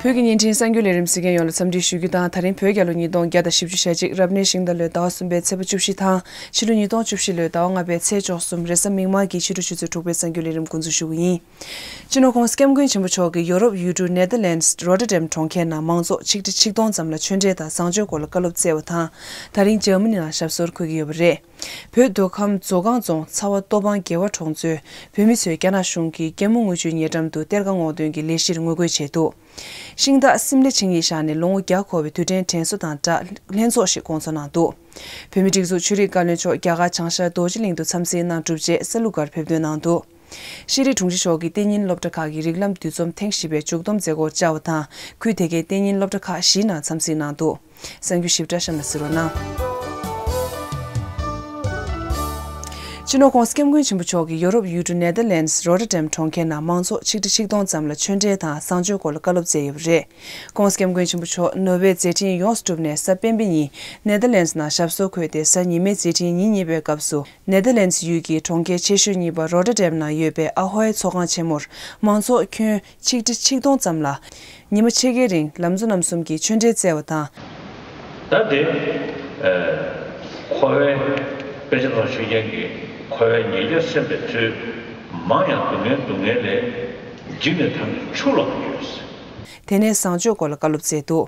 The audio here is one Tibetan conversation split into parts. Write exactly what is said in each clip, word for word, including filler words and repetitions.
བོད་ཀྱི་བརྙན་འཕྲིན་གསར་འགྱུར་ལས་རིམ་གཟིགས་མཁན་ཡོངས་ལ་འཚམས་འདྲི་ཞུ་རྒྱུ་དང་། ད་རིང་བོད་རྒྱལ་ལོ་ཉིས་སྟོང་བརྒྱ་དང་བཞི་བཅུ་ཞེ་གཅིག་རབ་གནས་ཤིང་རྟ་ལོའི་ཟླ་བ་གསུམ་པའི་ཚེས་པ་བཅུ་བཞི་དང་། ཕྱི་ལོ་ཉིས་སྟོང་བཅུ་བཞི་ལོའི་ཟླ་བ་ལྔ་པའི་ཚེས་བཅུ་གསུམ་རེས་གཟའ་མིག་དམར་གྱི་ཕྱི་དྲོ་ཆུ་ཚོད་དྲུག་པའི་གསར་འགྱུར་ལས་རིམ་འགོ་འཛུགས་ཞུ་གི་ཡིན། སྤྱི་ནོར་༸གོང་ས་༸སྐྱབས་མགོན་ཆེན་པོ་མཆོག་གིས་ཡོ་རོབ་ཡུལ་གྲུ་ནེ་དར་ལེནྜ་རོ་ཊར་ཌེམ་གྲོང་ཁྱེར་ནང་མང་ཚོགས་ཆིག་ཁྲི་ཆིག་སྟོང་ཙམ་ལ་ཆོས་འབྲེལ་དང་བཟང་སྤྱོད་སྐོར་ལ་བཀའ་སློབ་སྩལ་བ་དང་། ད་རིང་འཇར་མ་ནི་ནང་ཞབས་སོར་འཁོད་ཀྱི་ཡོད་པ་རེད། བོད་མདོ་ཁམས་མཛོ་སྒང་རྫོང་ཚ་བ་ལྟོ་འབང་དགེ་བ་གྲོང་ཚོའི་བོད་མི་ཚོས་རྒྱ་ནག་གཞུང་གིས་རྒྱ་མོ་དངུལ་ཆུའི་ཉེ་འགྲམ་དུ་གཏེར་ཁ་སྔོག་འདོན་གྱི་ལས་གཞིར་ངོ་རྒོལ་བྱས་འདུག་ཤིང་སྟག་སིམ་ལ་ཆིངས་ཡིག་བཞག་ནས་ལོ་ངོ་བརྒྱ་འཁོར་བའི་དུས་དྲན་དྲན་གསོ་དང་སྦྲགས་ལྷན་ཚོགས་ཤིག་བསྐོང་ཚོགས་གནང་འདུག་བོད་མིའི་སྒྲིག་འཛུགས་ཆོས་རིག་བཀའ་བློན་མཆོག་རྒྱ་གར་བྱང་ཤར་རྡོ་རྗེ་གླིང་དུ་འཚམས་གཟིགས་གནང་གྲུབ་རྗེས་ས་ལུ་སྒར་ཕེབས་ཐོན་གནང་འདུག་ཤེས་རིག་དྲུང་ཆེ་མཆོག་གིས་གཏན་ཉིན་སློབ་གྲྭ་ཁག་གི་རིགས་ལམ་འདུ་འཛོམས་ཐེངས་བཞི་པའི་མཇུག་བསྡོམས་མཛད་སྒོར་བཅར་བ་དང་། ཁུལ་དེ་གའི་གཏན་ཉིན་སློབ་གྲྭ་ཁག་བཞིའི་ནང་འཚམས་གཟིགས་གནང་འདུག་གསར་འགྱུར་ཞིབ་ཕྲ་གཤམ་ལ་གཟིགས་རོགས་གནང་། སྤྱི་ནོར་༸གོང་ས་༸སྐྱབས་མགོན་ཆེན་པོ་མཆོག་གིས་ཡོ་རོབ་ཡུལ་གྲུ་ནེ་དར་ལེནྜ་རོ་ཊར་ཌེམ་གྲོང་ཁྱེར་ནང་མང་ཚོགས་ཆིག་ཁྲི་ཆིག་སྟོང་ཙམ་ལ་ཆོས་འབྲེལ་དང་བཟང་སྤྱོད་སྐོར་ལ་བཀའ་སློབ་སྩལ་ཡོད་པ་རེད། ༸གོང་ས་༸སྐྱབས་མགོན་ཆེན་པོ་མཆོག་ནོར་ཝེ་མཛད་འཕྲིན་ཡོངས་སུ་གྲུབ་ནས་གཟའ་སྤེན་པའི་ཉིན་ནེ་དར་ལེནྜ་ནང་ཞབས་སོར་འཁོད་དེ། གཟའ་ཉི་མའི་མཛད་འཕྲིན་ཉིན་གཉིས་པའི་སྐབས་སུ་ནེ་དར་ལེནྜ་ཡུལ་གྱི་གྲོང་ཁྱེར་ཆེ་ཤོས་གཉིས་པ་རོ་ཊར་ཌེམ་ནང་ཡོད་པའི་ཨ་ཧོའི་ཚོགས་ཁང་ཆེན་མོར་མང་ཚོགས་ཁྱོན་ཆིག་ཁྲི་ཆིག་སྟོང་ཙམ་ལ་ཉི་མ་ཕྱེད་ཀའི་རིང་ལམ་གཙོ་རྣམ་གསུམ་གྱིས་ཆོས་འབྲེལ་སྩལ་བ་དང་། ད་དེ་ཁོ་བོའི་དཔེ་ཆ་ཚང་ཤེས་མཁན་གྱི་ཁོ་བོའི་ཉེས་སྐྱོན་སེམས་པའི་ཚུལ། མང་ཡང་སྡུག་བསྔལ་སྡུག་བསྔལ་ལས་འཇིགས་ནས་ཐང་ཆུ་ལོག་ཡོད། དེ་ནས་བཟང་སྤྱོད་སྐོར་ལ་བཀའ་སློབ་སྩལ་འདུག་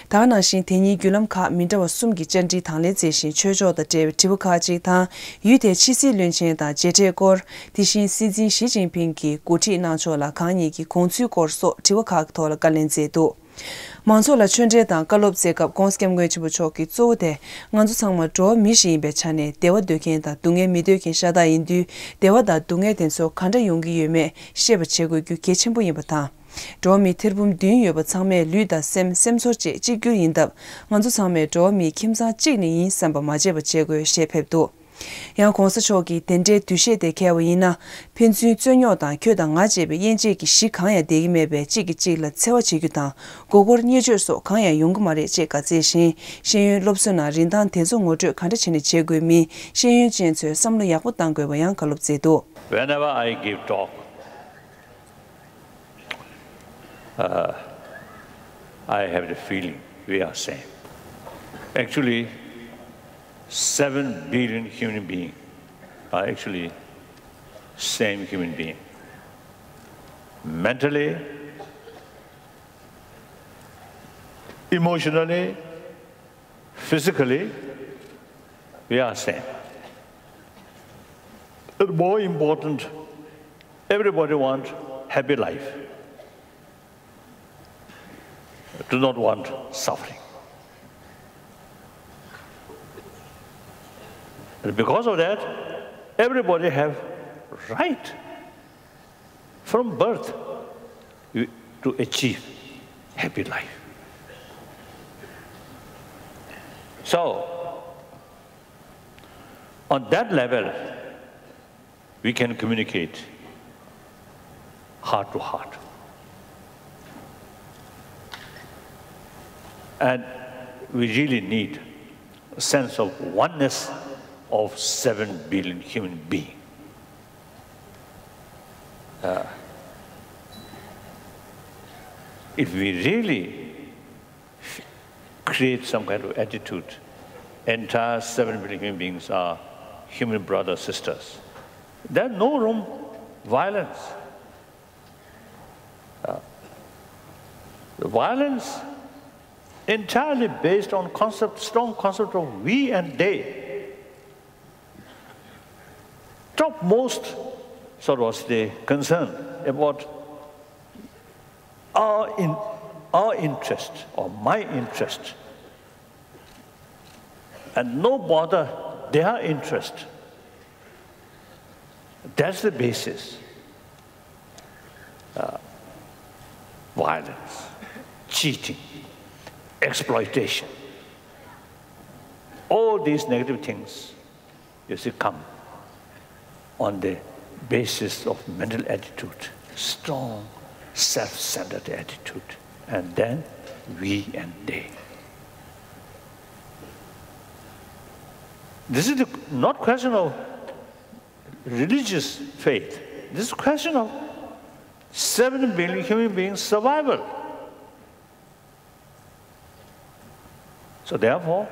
ད་ག་ནང་བཞིན་དེ་ཉིན་བརྒྱུད་ལམ་ཁག་མི་འདྲ་བ་གསུམ་གྱི་བཅར་འདྲིའི་དང་ལེན་མཛད་བཞིན་ཆོས་ཕྱོགས་དང་འབྲེལ་བའི་དྲི་བ་ཁག་ཅིག་དང་། ཡུལ་དེའི་ཕྱི་སྲིད་བློན་ཆེན་དང་མཇལ་འཕྲད་སྐོར། དེ་བཞིན་སྲིད་འཛིན་ཞི་ཅིན་ཕིང་གིས་འགོ་ཁྲིད་གནང་ཕྱོགས་ལ་གང་ཉིད་ཀྱི་དགོངས་ཚུལ་སྐོར་སོགས་དྲི་བ་ཁག་གི་ཐོག་ལ་བཀའ་ལན་སྩལ་འདུག་མང་ཚོགས་ལ་ཆོས་འབྲེལ་དང་བཀའ་སློབ་སྩལ་སྐབས་༸གོང་ས་༸སྐྱབས་མགོན་ཆེན་པོ་མཆོག་གིས་གཙོ་བོ་དེ་ང་ཚོ་ཚང་མ་འགྲོ་བ་མི་ཞིག་ཡིན་པའི་ཆ་ནས་བདེ་བ་འདོད་མཁན་དང་སྡུག་བསྔལ་མི་འདོད་མཁན་ཤ་སྟག་ཡིན་དུས། བདེ་བ་དང་སྡུག་བསྔལ་དེ་ཚོ་ག་འདྲ་ཡོང་གི་ཡོད་མེད་ཤེས་པ་བྱེད་དགོས་རྒྱུ་གལ་ཆེན་པོ་ཡིན་པ་དང་། འགྲོ་བ་མི་ཐེར་འབུམ་བདུན་ཡོད་པ་ཚང་མས་ལུས་དང་སེམས་སེམས་ཚོར་བཅས་གཅིག་གྱུར་ཡིན་སྟབས། ང་ཚོ་ཚང་མས་འགྲོ་བ་མིའི་ཁྱིམ་ཚང་གཅིག་ནས་ཡིན་བསམ་པ་མ་བརྗེད་པ་བྱེད་དགོས་ཞེས་ཕེབས་འདུག་ཡང་གོང་ས་མཆོག་གིས་དེ་འདྲའི་འདུ་ཤེས་དེ་འཁེལ་བ་ཡིན་ན། ཕན་ཚུན་རྩོད་རྙོག་དང་ཁྱོད་དང་ང་ཅེས་པའི་དབྱེ་འབྱེད་ཀྱི་གཞི་གང་ཡང་བསྡད་ཀྱི་མེད་པས། གཅིག་གིས་གཅིག་ལ་འཚེ་བ་བྱེད་རྒྱུ་དང་མགོ་སྐོར་བརྙས་བཅོས་སོགས་གང་ཡང་ཡོང་གི་མ་རེད་ཅེས་བཀའ་སྩལ་ཞིང་། ཤེས་ཡོན་སློབ་གསོའི་ནང་རིན་ཐང་དེ་ཚོ་ངོ་སྤྲོད་ག་འདྲ་བྱས་ནས་བྱེད་དགོས་མིན། ཤེས་ཡོན་ཅན་ཚོས་བསམ་བློ་ཡག་པོ་གཏང་དགོས་པ་ཡང་བཀའ་སློབ་སྩལ་འདུག Whenever I give talk, uh, I have the feeling we are same. Actually, seven billion human beings are actually same human being. Mentally, emotionally, physically, we are same. But more important, everybody want happy life. Do not want suffering. And because of that, everybody have right from birth to achieve happy life. So, on that level, we can communicate heart to heart. And we really need a sense of oneness of seven billion human beings. Uh, if we really create some kind of attitude, entire seven billion human beings are human brothers, sisters, there's no room violence. Uh, the violence entirely based on concept, strong concept of we and they. Topmost, sort of, the concern about our in, our interest or my interest, and no bother their interest. That's the basis. Uh, violence, cheating, exploitation, all these negative things, you see, come on the basis of mental attitude, strong self-centered attitude, and then we and they. This is the, not question of religious faith. This is question of seven billion human beings' survival. So therefore,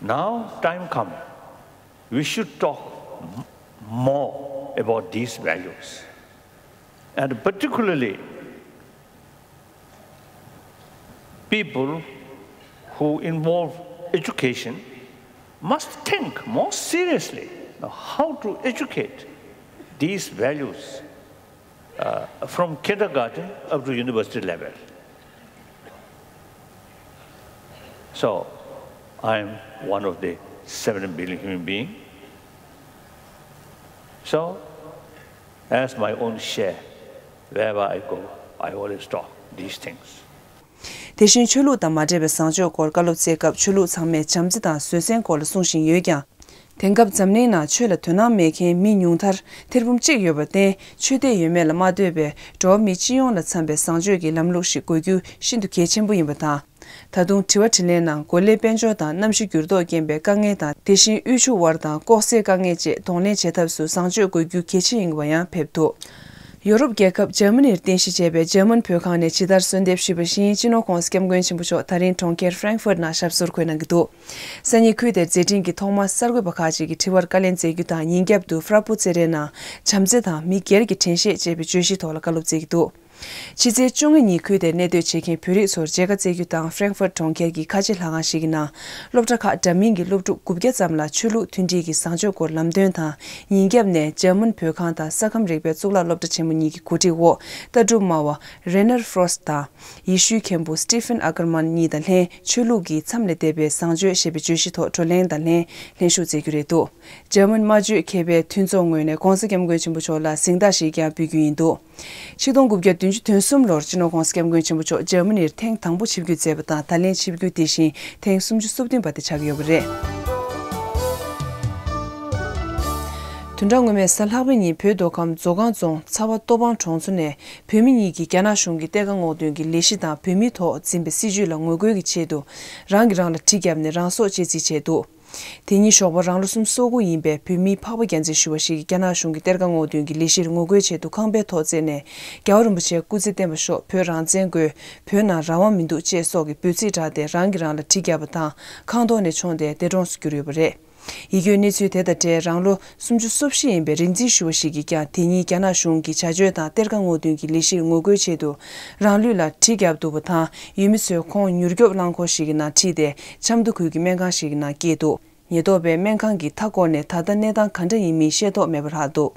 now time come, we should talk m- more about these values. And particularly, people who involve education must think more seriously on how to educate these values uh, from kindergarten up to university level. So, I am one of the seven billion human being. So, as my own share, wherever I go, I always talk these things. དེ་བཞིན་ཆོས་ལུགས་དང་མ་འབྲེལ་བའི་བཟང་སྤྱོད་སྐོར་བཀའ་སློབ་སྩལ་སྐབས་ཆོས་ལུགས་ཚང་མས་བྱམས་བརྩེ་དང་བཟོད་བསྲན་སྐོར་ལ་གསུང་བཞིན་ཡོད་ཀྱང་། དེང་སྐབས་འཛམ་གླིང་ནང་ཆོས་ལ་དོ་སྣང་མེད་མཁན་མི་ཉུང་མཐར་ཐེར་འབུམ་གཅིག་ཡོད་པར་བརྟེན། ཆོས་དད་ཡོད་མེད་ལ་མ་ལྟོས་པའི་འགྲོ་བ་མི་སྤྱི་ཡོངས་ལ་འཚམ་པའི་བཟང་སྤྱོད་ཀྱི་ལམ་ལུགས་ཤིག་དགོས་རྒྱུ་ཤིན་ཏུ་གལ་ཆེན་པོ་ཡིན་པ་དང་། ད་དུང་དྲི་བ་དྲིས་ལན་ནང་གོ་ལའི་དཔལ་འབྱོར་དང་གནམ་གཤིས་འགྱུར་ལྡོག་རྐྱེན་པའི་དཀའ་ངལ་དང་། དེ་བཞིན་དབུལ་ཕྱུག་དབར་དང་ལྐོག་ཟའི་དཀའ་ངལ་བཅས་གདོང་ལེན་བྱེད་ཐབས་སུ་བཟང་སྤྱོད་དགོས་རྒྱུ་གལ་ཆེ་ཡིན་པ་ཡང་ཕེབས་འདུག་ཡོ་རོབ་རྒྱལ་ཁབ་འཇར་མ་ནིར་རྟེན་གཞི་བྱས་པའི་འཇར་མན་བོད་ཁང་ནས་ཇི་ལྟར་གསོལ་འདེབས་ཞུས་པ་བཞིན། སྤྱི་ནོར་༧གོང་ས་༧སྐྱབས་མགོན་ཆེན་པོ་མཆོག་ད་རིང་གྲོང་ཁྱེར་ཧྥ་རེང་ཧྥུར་ནང་ཞབས་སོར་འཁོད་གནང་གི་འདུག་སང་ཉིན་ཁུལ་དེར་མཛད་འཕྲིན་གྱི་ཐོག་མར་གསར་འགོད་པ་ཁག་ཅིག་གིས་དྲི་བར་བཀའ་ལན་སྩལ་རྒྱུ་དང་། ཉིན་རྒྱབ་ཏུ་ཧྥ་ར་པོ་རྩེད་འགྲན་ནང་བྱམས་བརྩེ་དང་མི་སྒེར་གྱི་དྲན་ཤེས་ཅེས་པའི་བརྗོད་གཞིའི་ཐོག་ལ་བཀའ་སློབ་སྩལ་གྱི་འདུག་ཕྱི་ཚེས་བཅོ་ལྔ་ཉིན་ཁུལ་དེར་གནས་སྡོད་བྱེད་མཁན་བོད་རིགས་ཚོར་མཇལ་ཁ་བསྩལ་རྒྱུ་དང་། ཧྥ་རེང་ཧྥུར་གྲོང་ཁྱེར་གྱི་ཁ་ཆེ་ལྷ་ཁང་ཞིག་གི་ནང་སློབ་གྲྭ་ཁག་འདྲ་མིན་གྱི་སློབ་ཕྲུག་དགུ་བརྒྱ་ཙམ་ལ་ཆོས་ལུགས་མཐུན་སྒྲིལ་གྱི་བཟང་སྤྱོད་སྐོར་ལམ་སྟོན་དང་། ཉིན་རྒྱབ་ནས་འཇར་མན་བོད་ཁང་དང་ས་ཁམས་རིག་པའི་གཙུག་ལག་སློབ་གྲྭ་ཆེན་མོ་གཉིས་ཀྱི་གོ་སྒྲིག་འོག་ལྟ་གྲུབ་སྨྲ་བ་རེ་ནར་ཧྥོ་སི་དང་། ཡེ་ཤུའི་མཁན་པོ་སི་ཏི་ཕིན་ཨ་ཀར་མན་གཉིས་དང་ལྷན། ཆོས་ལུགས་ཀྱི་མཚམས་ལས་འདས་པའི་བཟང་སྤྱོད་ཞེས་པའི་བརྗོད་གཞིའི་ཐོག་བགྲོ་གླེང་དང་ལྷན་ལྷན་ཞུགས་མཛད་རྒྱུ་རེད་འདུག་འཇར་མན་སྨྲ་བརྗོད་མཁས་པའི་མཐུན་ཚོགས་ངོས་ནས་༧གོང་ས་༧སྐྱབས་མགོན་ཆེན་པོ་མཆོག་ལ་གཟེངས་རྟགས་ཤིག་ཀྱང་ཕུལ་རྒྱུ་ཡིན་འདུག་ཆིག་སྟོང་དགུ་བརྒྱ་བདུན་ཅུ་དོན་གསུམ་ལོར་སྤྱི་ནོར་༧གོང་ས་༧སྐྱབས་མགོན་ཆེན་པོ་མཆོག་འཇར་མ་ནིར་ཐེངས་དང་པོ་ཆིབས་བསྒྱུར་མཛད་པ་དང་། ད་ལན་ཆིབས་བསྒྱུར་དེ་བཞིན་ཐེངས་སུམ་ཅུ་སོ་བདུན་པ་དེ་ཆགས་ཡོད་པ་རེད། བདུན་ཕྲག་སྔོན་མའི་གཟའ་ལྷག་པའི་ཉིན་བོད་མདོ་ཁམས་མཛོ་སྒང་རྫོང་ཚ་བ་ལྟོ་ཕང་གྲོང་ཚོ་ནས་བོད་མི་གཉིས་ཀྱིས་རྒྱ་ནག་གཞུང་གི་གཏེར་ཁ་སྔོག་འདོན་གྱི་ལས་གཞི་དང་བོད་མིའི་ཐོག་འཛིན་པའི་སྲིད་བྱུས་ལ་ངོ་རྒོལ་གྱི་ཆེད་དུ་རང་གིས་རང་ལ་གྲི་བརྒྱབ་ནས་རང་སྲོག་བཅད་རྩིས་བྱས་འདུག་དེ་ཉིན་ཞོགས་པ་རང་ལོ་སུམ་ཅུ་སོ་དགུ་ཡིན་པའི་བོད་མིའི་འཕགས་པ་རྒྱལ་མཚན་ཞུ་བ་ཞིག་གིས་རྒྱ་ནག་གཞུང་གི་གཏེར་ཁ་སྔོག་འདོན་གྱི་ལས་གཞིར་ངོ་རྒོལ་ཆེད་དུ་ཁང་པའི་ཐོག་བརྩེགས་ནས་རྒྱལ་བ་རིན་པོ་ཆེ་སྐུ་ཚེ་བརྟན་པར་ཤོག་བོད་རང་བཙན་དགོས། བོད་ནང་རང་དབང་མི་འདུག་ཅེས་སོགས་ཀྱི་འབོད་ཚིག་བསྒྲགས་ཏེ་རང་གིས་རང་ལ་གྲི་བརྒྱབ་པ་དང་། ཁང་ཐོག་ནས་མཆོངས་ཏེ་འདས་གྲོངས་སུ་གྱུར་ཡོད་པ་རེད། ཡིད་སྐྱོའི་གནས་ཚུལ་དེ་དང་འབྲེལ་རང་ལོ་སུམ་ཅུ་སོ་བཞི་ཡིན་པའི་རིག་འཛིན་ཞུ་བ་ཞིག་གིས་ཀྱང་དེ་ཉིན་རྒྱ་ནག་གཞུང་གི་བྱ་སྤྱོད་དང་གཏེར་ཁ་སྔོག་འདོན་གྱི་ལས་གཞིར་ངོ་རྒོལ་ཆེད་དུ་རང་ལུས་ལ་གྲི་བརྒྱབ་འདུག་པ་དང་། ཡུལ་མི་ཚོས་ཁོང་མྱུར་སྐྱོབ་རླངས་འཁོར་ཞིག་གི་ནང་ཁྲིད་དེ་ཆབ་མདོ་ཁུལ་གྱི་སྨན་ཁང་ཞིག་གི་ནང་བསྐྱལ་འདུག་ཉེན་རྟོག་པས་སྨན་ཁང་གི་མཐའ་བསྐོར་ནས་ད་ལྟ་གནས་སྟངས་ག་འདྲ་ཡིན་མིན་ཤེས་རྟོགས་མེད་པ་རེད་འདུག་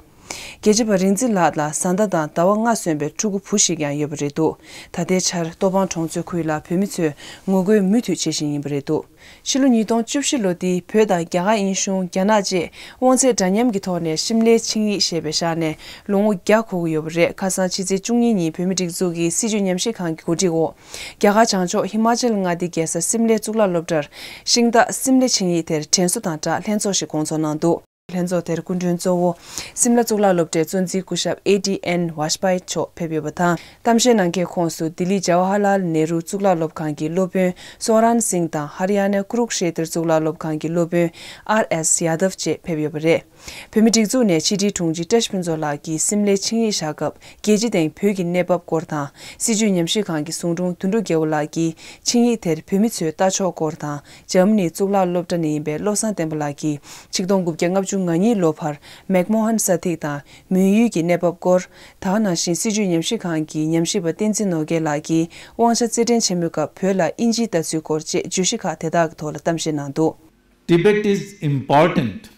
རྒྱལ་གཅེས་པ་རིག་འཛིན་ལགས་ལ་བཟའ་ཟླ་དང་ཟླ་བ་ལྔ་སོན་པའི་ཕྲུ་གུ་བུ་ཞིག་ཀྱང་ཡོད་པ་རེད་འདུག་ད་ལྟའི་ཆར་ལྟོ་ཕང་གྲོང་ཚོའི་ཁུལ་ལ་བོད་མི་ཚོས་ངོ་རྒོལ་མུ་མཐུད་བྱེད་བཞིན་ཡིན་པ་རེད་འདུག་ཕྱི་ལོ་ཉིས་སྟོང་བཅུ་བཞི་ལོ་འདིའི་བོད་དང་རྒྱ་གར་དབྱིན་གཞུང་རྒྱ་ནག་བཅས་དབང་ཚད་འདྲ་མཉམ་གྱི་ཐོག་ནས་ཤིམ་ལའི་ཆིངས་ཡིག་ཞེས་པ་བཞག་ནས་ལོ་ངོ་བརྒྱ་འཁོར་གྱི་ཡོད་པ་རེད། ཁ་སང་ཕྱི་ཚེས་བཅུ་གཉིས་ཉིན་བོད་མིའི་སྒྲིག་འཛུགས་ཀྱི་སྲིད་བྱུས་ཉམས་ཞིབ་ཁང་གི་གོ་སྒྲིག་འོག་རྒྱ་གར་བྱང་ཕྱོགས་ཧི་མ་ཅལ་མངའ་སྡེའི་རྒྱལ་ས་སིམ་ལའི་གཙུག་ལག་སློབ་གྲྭར་ཤིང་སྟག་སིམ་ལའི་ཆིངས་ཡིག་དེར་དྲན་གསོ་དང་སྦྲགས་ལྷན་ཚོགས་ཤིག་སྐོང་ཚོགས་གནང་འདུག་ལྷན་ཚོགས་དེར་སྐུ་མགྲོན་གཙོ་བོ་སིམ་ལ་གཙུག་ལག་སློབ་གྲྭའི་གཙོ་འཛིན་སྐུ་ཞབས་ཨེ་ཏི་ཨེན་ཝཱཇ་པཱི་མཆོག་ཕེབས་ཡོད་པ་དང་། གཏམ་བཤད་གནང་མཁན་ཁོངས་སུ་ལྡི་ལི་ཇ་ཝ་ཧར་ལཱལ་ནེ་རུ་གཙུག་ལག་སློབ་ཁང་གི་སློབ་དཔོན་སོ་རན་སིང་དང་ཧར་ཡ་ནའི་ཀུ་རུག་ཤེ་ཏར་གཙུག་ལག་སློབ་ཁང་གི་སློབ་དཔོན་ཨར་ཨེས་ཡ་དབ་བཅས་ཕེབས་ཡོད་པ་རེད། བོད་མིའི་སྒྲིག་འཛུགས་ནས་ཕྱི་དྲིལ་དྲུང་ཆེ་བཀྲ་ཤིས་ཕུན་ཚོགས་ལགས་ཀྱིས་སིམ་ལའི་ཆིངས་ཡིག་བཞག་སྐབས་རྒྱལ་སྤྱི་སྟེང་བོད་ཀྱི་གནས་བབ་སྐོར་དང་། སྲིད་བྱུས་ཉམས་ཞིབ་ཁང་གི་ཟུང་དྲུང་དོན་གྲུབ་རྒྱལ་པོ་ལགས་ཀྱིས་ཆིངས་ཡིག་དེར་བོད་མི་ཚོའི་ལྟ་ཕྱོགས་སྐོར་དང་། འཇར་མ་ནིའི་གཙུག་ལག་སློབ་གྲྭ་ནས་ཡིན་པའི་བློ་བཟང་བསྟན་པ་ལགས་ཀྱིས་ཆིག་སྟོང་དགུ་བརྒྱ་ལྔ་བཅུ་ང་གཉིས་ལོ་བར་མེག་མོ་ཧན་ས་ཐིག་དང་མོན་ཡུལ་གྱི་གནས་བབ་སྐོར། ད་ག་ནང་བཞིན་སྲིད་བྱུས་ཉམས་ཞིབ་ཁང་གི་ཉམས་ཞིབ་པ་བསྟན་འཛིན་ནོར་རྒྱས་ལགས་ཀྱིས་དབང་ཆ་རྩེད་འགྲན་ཆེན་མོའི་སྐབས་བོད་ལ་དབྱིན་ཇིའི་ལྟ་ཚུལ་སྐོར་བཅས་བརྗོད་གཞི་ཁག་དེ་དག་གི་ཐོག་ལ་གཏམ་བཤད་གནང་འདུག Tibet is important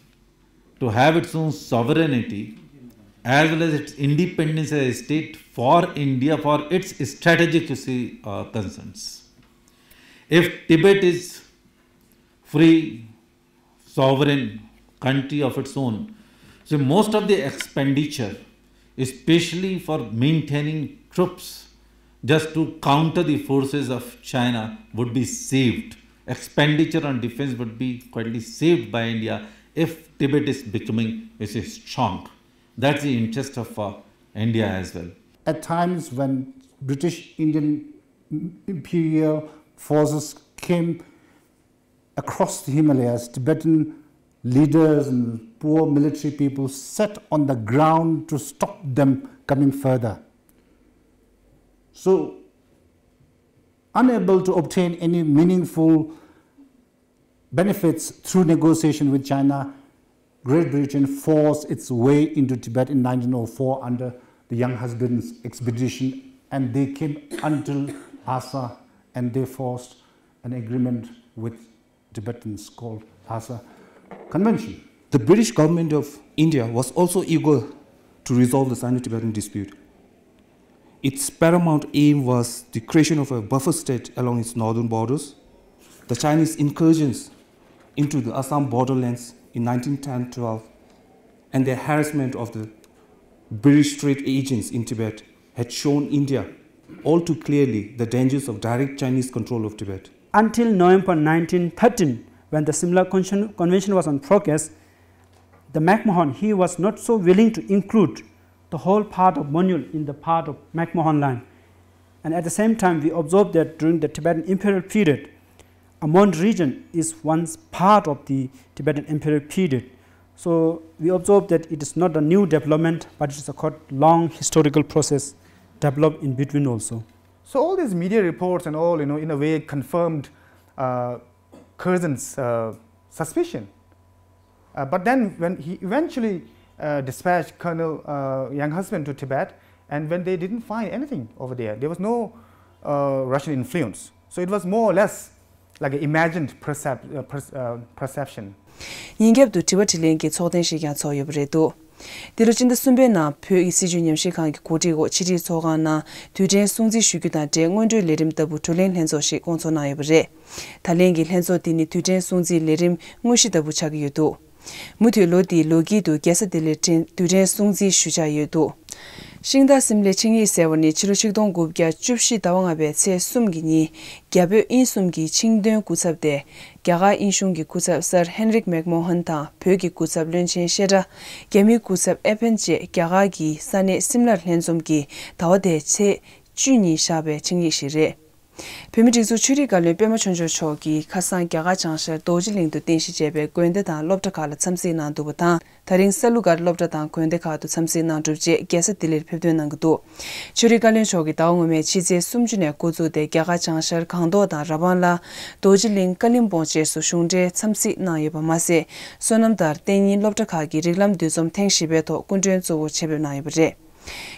to have its own sovereignty as well as its independence as a state for India for its strategic, you see, uh, concerns. If Tibet is free, sovereign country of its own, so most of the expenditure, especially for maintaining troops, just to counter the forces of China, would be saved. Expenditure on defense would be quietly saved by India if Tibet is becoming, you see, strong. That's the interest of uh, India as well. At times when British Indian imperial forces came across the Himalayas, Tibetan leaders and poor military people set on the ground to stop them coming further. So, unable to obtain any meaningful benefits through negotiation with China, Great Britain forced its way into Tibet in nineteen oh four under the Young Husband's expedition, and they came until Lhasa, and they forced an agreement with Tibetans called Lhasa Convention. The British government of India was also eager to resolve the Sino-Tibetan dispute. Its paramount aim was the creation of a buffer state along its northern borders. The Chinese incursions into the Assam borderlands in nineteen ten twelve and the harassment of the British trade agents in Tibet had shown India all too clearly the dangers of direct Chinese control of Tibet. Until November nineteen thirteen, when the Simla Convention, Convention was on progress, the McMahon, he was not so willing to include the whole part of Monyul in the part of McMahon line. And at the same time, we observed that during the Tibetan imperial period, Amon region is once part of the Tibetan imperial period. So we observe that it is not a new development, but it is a quite long historical process developed in between also. So all these media reports and all, you know, in a way confirmed uh, Curzon's uh, suspicion. Uh, but then when he eventually uh, dispatched Colonel uh, Young Husband to Tibet, and when they didn't find anything over there, there was no uh, Russian influence. So it was more or less like an imagined percep- uh, per- uh, perception. ཉིན་རྒྱབ་ཏུ་དྲི་བ་དྲིས་ལན་གྱི་ཚོགས་ཐེངས་ཤིག་ཀྱང་ཚོགས་ཡོད་པ་རེད་འདུག་འདི་ལོ་སྤྱི་ཟླ་གསུམ་པའི་ནང་བོད་ཀྱི་སྲིད་བྱུས་ཉམས་ཞིབ་ཁང་གི་གོ་སྒྲིག་འོག་ཕྱི་དྲིལ་ཚོགས་ཁང་ནང་རྡུལ་ཕྲན་སྲུང་བརྩི་ཞུ་རྒྱུ་དང་འབྲེལ་སྔོན་འགྲོའི་ལས་རིམ་ལྟ་བུ་བགྲོ་གླེང་ལྷན་ཚོགས་ཤིག་བསྐོང་ཚོགས་གནང་ཡོད་པ་རེད། ད་ལན་གྱི་ལྷན་ཚོགས་འདི་ནི་རྡུལ་ཕྲན་སྲུང་བརྩིའི་ལས་རིམ་དངོས་གཞི་ལྟ་བུ་ཆགས་ཀྱི་ཡོད་འདུག་མུ་མཐུད་ལོ་འདིའི་ལོ་དཀྱིལ་དུ་རྒྱལ་ས་ལྡི་ལིར་རྡུལ་ཕྲན་སྲུང་བརྩི་ཞུ་འཆར་ཡོད་འདུག་ཤིང་རྟ་སིམ་ལའི་ཆིངས་ཡིག་ཟེར་བ་ནི་ཕྱི་ལོ་ཆིག་སྟོང་དགུ་བརྒྱ་བཅུ་བཞི་ཟླ་བ་ལྔ་པའི་ཚེས་གསུམ་གྱི་ཉིན་རྒྱ་བོད་དབྱིན་གསུམ་གྱི་ཆིངས་དོན་སྐུ་ཚབ་སྟེ། རྒྱ་གར་དབྱིན་གཞུང་གི་སྐུ་ཚབ་སར་ཧེན་རིག་མེག་མོ་ཧན་དང་བོད་ཀྱི་སྐུ་ཚབ་བློན་ཆེན་བཤད་སྒྲ། རྒྱ་མིའི་སྐུ་ཚབ་ཨེ་ཕེན་བཅས་རྒྱ་གར་གྱི་ས་གནས་སིམ་ལར་ལྷན་འཛོམས་ཀྱིས་ཟླ་བ་འདིའི་ཚེས་བཅུ་ཉིན་བཞག་པའི་ཆིངས་ཡིག་ཞིག་རེད། བོད་མིའི་སྒྲིག་འཛུགས་ཆོས་རིག་བཀའ་བློན་པད་མ་ཆོས་འབྱོར་མཆོག་གིས་ཁ་སང་རྒྱ་གར་བྱང་ཤར་རྡོ་རྗེ་གླིང་དུ་རྟེན་གཞི་བྱས་པའི་དགོན་སྡེ་དང་སློབ་གྲྭ་ཁག་ལ་འཚམས་གཟིགས་གནང་འདུག་པ་དང་། ད་རིང་ས་ལུ་སྒར་སློབ་གྲྭ་དང་དགོན་སྡེ་ཁག་ཏུ་འཚམས་གཟིགས་གནང་གྲུབ་རྗེས་རྒྱལ་ས་ལྡི་ལིར་ཕེབས་ཐོན་གནང་གི་འདུག་ཆོས་རིག་བཀའ་བློན་མཆོག་གིས་ཟླ་བ་སྔོན་མའི་ཕྱི་ཚེས་སུམ་ཅུ་ནས་འགོ་བཙུགས་ཏེ་རྒྱ་གར་བྱང་ཤར་སྒང་ཏོག་དང་ར་བང་ལ། རྡོ་རྗེ་གླིང་། ཀ་ལིམ་པོང་བཅས་སུ་གཞུང་འབྲེལ་འཚམས་གཟིགས་གནང་ཡོད་པ་མ་ཟད། སོ་ནམ་ལྟར་གཏན་ཉིན་སློབ་གྲྭ་ཁག་གི་རིགས་ལམ་འདུ་འཛོམས་ཐེངས་བཞི་པའི་ཐོག་སྐུ་མགྲོན་གཙོ་བོར་ཆེད་ཕེབས་གནང་ཡོད་པ་རེད།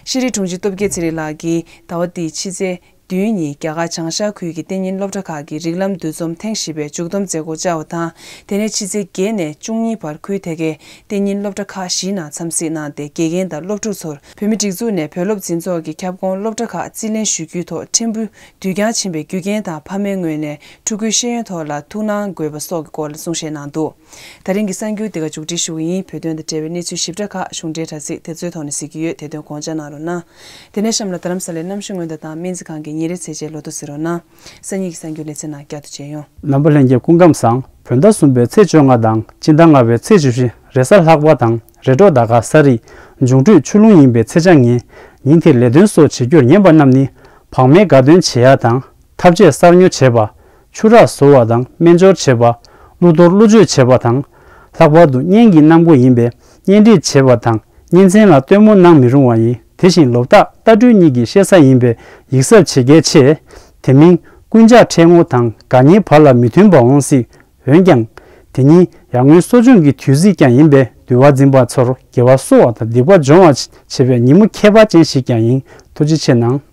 ཤེས་རིག་དྲུང་ཆེ་སྟོབས་རྒྱལ་ཚེ་རིང་ལགས་ཀྱིས་ཟླ་བ་འདིའི་ཕྱི་ཚེས་བདུན་ཉིན་རྒྱ་གར་བྱང་ཤར་ཁུལ་གྱི་གཏན་ཉིན་སློབ་གྲྭ་ཁག་གི་རིགས་ལམ་འདུ་འཛོམས་ཐེངས་བཞི་པའི་མཇུག་བསྡོམས་མཛད་སྒོར་བཅར་བ་དང་། དེ་ནས་ཕྱི་ཚེས་བརྒྱད་ནས་བཅུ་གཉིས་བར་ཁུལ་དེ་གའི་གཏན་ཉིན་སློབ་གྲྭ་ཁག་བཞིའི་ནང་འཚམས་གཟིགས་གནང་སྟེ། དགེ་རྒན་དང་སློབ་ཕྲུག་ཚོར་བོད་མིའི་སྒྲིག་འཛུགས་ནས་བོད་སློབ་འཛིན་ཚོགས་ཀྱི་ཁྱབ་ཁོངས་སློབ་གྲྭ་ཁག་རྩིས་ལེན་ཞུ་རྒྱུའི་ཐོག་ཕྲན་བུ་དུས་འགྱངས་ཕྱིན་པའི་རྒྱུ་རྐྱེན་དང་། ཕ་མའི་ངོས་ནས་ཕྲུ་གུའི་ཤེས་ཡོན་ཐོག་ལ་ཐུགས་སྣང་དགོས་པ་སོགས་ཀྱི་སྐོར་ལ་གསུང་བཤད་གནང་འདུག་ད་རིང་གི་གསར་འགྱུར་འདི་ག་མཇུག་སྒྲིལ་ཞུ་གི་ཡིན། བོད་དོན་དང་འབྲེལ་བའི་གནས་ཚུལ་ཞིབ་ཕྲ་ཁག་གཞུང་འབྲེལ་དྲ་ཚིགས་དེ་ཚོའི་ཐོག་ནས་གཟིགས་ཀྱི་ཡོད། དེ་དོན་དགོངས་འཇགས་གནང་རོགས་གནང་། དེ་ནས་གཤམ་ལ་རྡ་རམ་ས་ལའི་གནམ་གཤིས་སྔོན་བརྡ་དང་སྨན་རྩིས་ཁང་གི་ཉིན་རེའི་ཚེས་བཅད་ལོ་ཐོ་གཟིགས་རོགས་གནང་། སང་ཉིན་གྱི་གསར་འགྱུར་ལེ་ཚན་ནང་བསྐྱར་དུ་མཇལ་ཡོང་། ནང་པ་ལྷན་རྒྱས་སྐུ་ཁམས་བཟང་། བོད་ཟླ་གསུམ་པའི་ཚེས་བཅོ་ལྔ་དང་སྤྱི་ཟླ་ལྔ་པའི་ཚེས་བཅུ་བཞི་རེས་གཟའ་ལྷག་པ་དང་རེས་གྲོགས་ཟླ་སྐར་གསར་རིས་འབྱུང་འཕྲོད་ཆུ་རླུང་ཡིན་པའི་ཚེས་ཆ་ངན། ཉིན་དེར་ལས་དོན་སོགས་བྱེད་རྒྱུར་ཉན་པ་རྣམས་ནི་བག་མེད་དགའ་སྟོན་བྱེད་ཡ་དང་། ཐབ་ཆས་གསར་ཉོ་བྱེད་པ། ཆུ་རགས་བཟོ་བ་དང་སྨན་སྦྱོར་བྱེད་པ། གླུ་གཏོར་གླུ་མཆོད་བྱེད་པ་དང་། ལྷག་པར་དུ་གཉེན་གྱི་གནམ་སྒོ་ཡིན་པས་གཉེན་སྒྲིག་བྱེད་པ་དང་གཉེན་ཚན་ལ་སྟོན་མོ་གནང་མི་རུང་བ་ཡིན། དེ་བཞིན་ལོ་རྟགས་རྟ་སྦྲུལ་གཉིས་ཀྱི་བཤད་ས་ཡིན་པས་ཡིག་གཟབ་བྱེད་གལ་ཆེ། དེ་མིན་རྐུན་ཇག་ཁྲེལ་ངོ་དང་དགའ་ཉེ་བར་ལ་མི་མཐུན་པ་འོང་སྲིད། འོན་ཀྱང་། དེ་ཉིད་ཡར་ངོའི་གསོ་སྦྱོང་གི་དུས་ཚིགས་ཀྱང་ཡིན་པས་འདུལ་བ་འཛིན་པ་ཚོར་དགེ་བ་གསོ་བ་དང་སྡིག་པ་སྦྱོང་བ་བྱེད་པའི་ཉིན་མོ་ཁྱད་པར་ཅན་ཞིག་ཀྱང་ཡིན། ཐུགས་རྗེ་ཆེ་གནང་།